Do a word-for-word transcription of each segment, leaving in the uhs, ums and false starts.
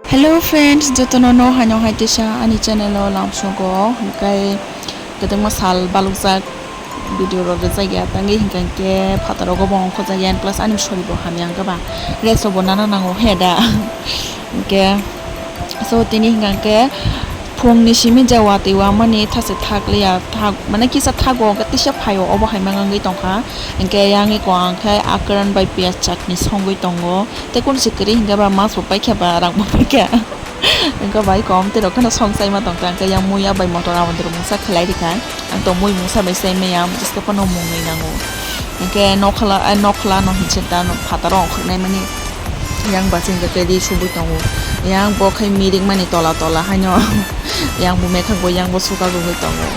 Hello friends, jotono no haino hai teisa ani channel o lamsogo, hwnkhe kwbangma sal balukjak video rok rijak ya, tangwi hwnkhe phataro go bo ongkhorjak ya, plus ani sori bo hamya, hwnkhe ba rest rok bo nana nango he da, hwnkhe so tini hwnkhe phung ni simi je watwi wamani thase thak liya, thak mane kisa thago hwnkhe tisa phaio, obo hai ma wngwi tongkha, hwnkhe yang eko ang khe akran bai piyaj chutney songwi tongo. Tei kunu se kwrwi hwnkhe ba mas bo paikha ba rang bo paikha. Hwnkhe bai kom tei rok kheno song chaima tongkha, hwnkhe yang muya bai motor aboni rok mungsa khlai rikha. Ang to mui mungsa bai chai maya, bwskhe phano mungwi nango. Hwnkhe nokhla, ai nokhla no hinse da no phataro ongkhornai mani. Yang bachai hwnkhe tei ri subui tongo. Yang bo khai mirik mani tola tola haino. Yang bo mekhang bo yang bo suka rwgwi tongo.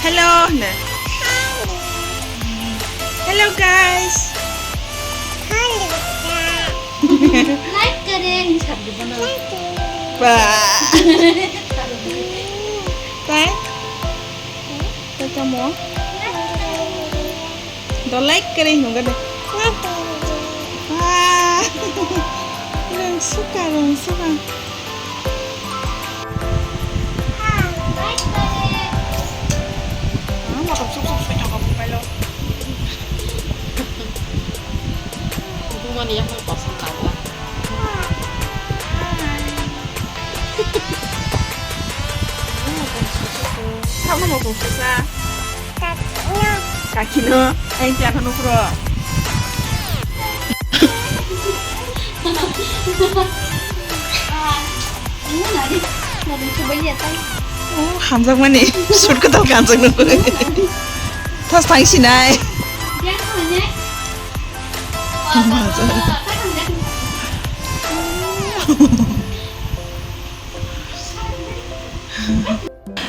Hello, ne. Hello, guys. Like kare, hin sabdi bono. Ba. Thank. Tamo. Do like kare hin gade. Wah. Rang suka, rang suka. Ah, motom suk suk sui tongkha buphai lo. Bumani yakung kosong kala. Tamo motom susa. Kakino, ang tiang nukro. Oh, hamjakmani, suit kwtal kanjak nukgo. Thas thang sinai.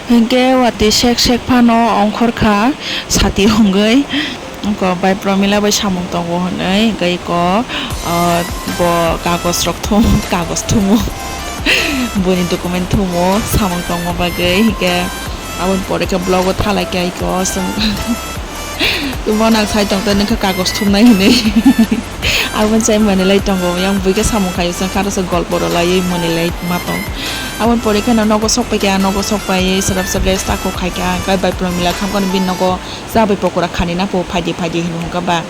Hwnkhe watwi sek sek phano ongkhor kha sati wngwi. Oko bai Promila bai samung tongo hwnwi, hwnkhe eko, ah, bo kagoj rok thum, kagoj thumo, boni document thumo, samung tongma bagwi, hwnkhe aboni pore khe vlog o thalai khe eko chwng. Bono ang sai tongkha, nokha kagoj thumnai hinwi. Aboni chai manwi lai tongo, yang buikhe samung khai, chwng kha rwsa golpo rw laiwi manwi lai ma tong. Aboni pore kheno nogo sok paikha, nogo sok paiwi swrap swrap rest tako khaikha, hwnkhe bai Promila khamkha bini nogo cha bai pokora khani na pho, phaidi phaidi hinwi hwnkha ba.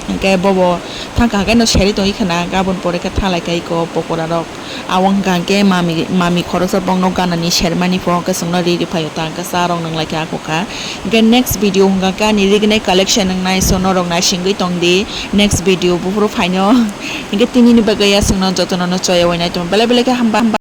Hwnkhe bobo thangkha hwnkhe no serwi tongwi khna, hwnkhe aboni pore khe thalai kha eko pokora rok. Abo hwnkha hwnkhe mami, mami khoroksa bongno ganani sermani pho hwnkhe chwngno ri ri phaio ta hwnkhe cha rok nwnglai kha ako kha. Hwnkhe next video hwnkha hwnkhe ani rignai collection wngnai, so norok naisingwi tongdi next video buphuru phaino. Hwnkhe tinini bagwi aswkno jotono no choya wainai tong belai belai khe hamba hamba.